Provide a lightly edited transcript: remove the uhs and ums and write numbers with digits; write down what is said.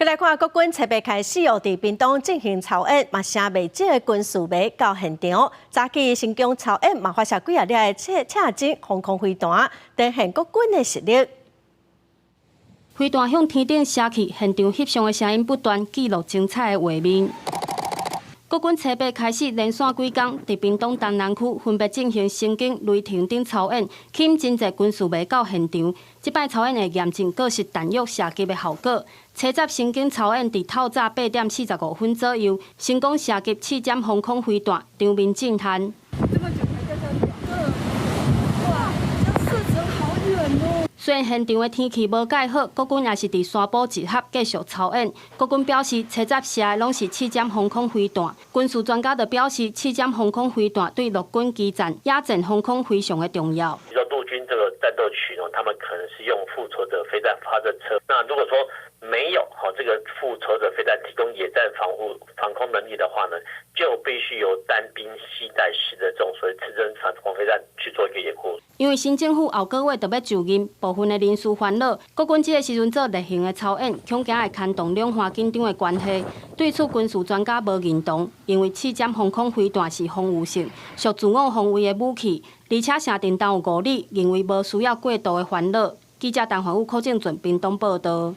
來看國軍初八開始哦，佇屏東進行操演，嘛聲袂少的軍事迷到現場。早起成功操演，嘛發射幾仔粒的刺刺針防空飛彈，展現國軍的實力。飛彈向天頂射去，現場翕相的聲音不斷，記錄精彩的畫面。國軍初八開始連續幾工，佇屏東東南區分別進行神經、雷霆等操演，吸引真濟軍事迷到現場。這擺操演會驗證各式彈藥射擊的效果。初十神經操演佇透早8點45分左右，成功射擊刺針防空飛彈，場面震撼。這麼久才掉下兩個，哇！這射程好遠哦。雖然現場的天氣無蓋好，國軍也是佇山坡集合繼續操演。國軍表示，初十射的攏是刺針防空飛彈。軍事專家就表示，刺針防空飛彈對陸軍機戰、野戰防空非常的重要。比如說陸軍這個戰鬥群哦，他們可能是用復仇者飛彈發射車。那如果說沒有哈這個復仇者飛彈提供野戰防護防空能力的話呢，就必須由單兵攜帶式的這種所謂刺針防空飛彈去做一個掩護。因為新政府後個月就欲就任，部分的人士煩惱，國軍這個時陣做例行的操演，恐驚會牽動兩岸緊張的關係。對此，軍事專家無認同，認為刺針防空飛彈是防禦性、屬自我防衛的武器，而且射程當有5里，認為無需要過度的煩惱。記者陳焕武、柯正俊屏東報道。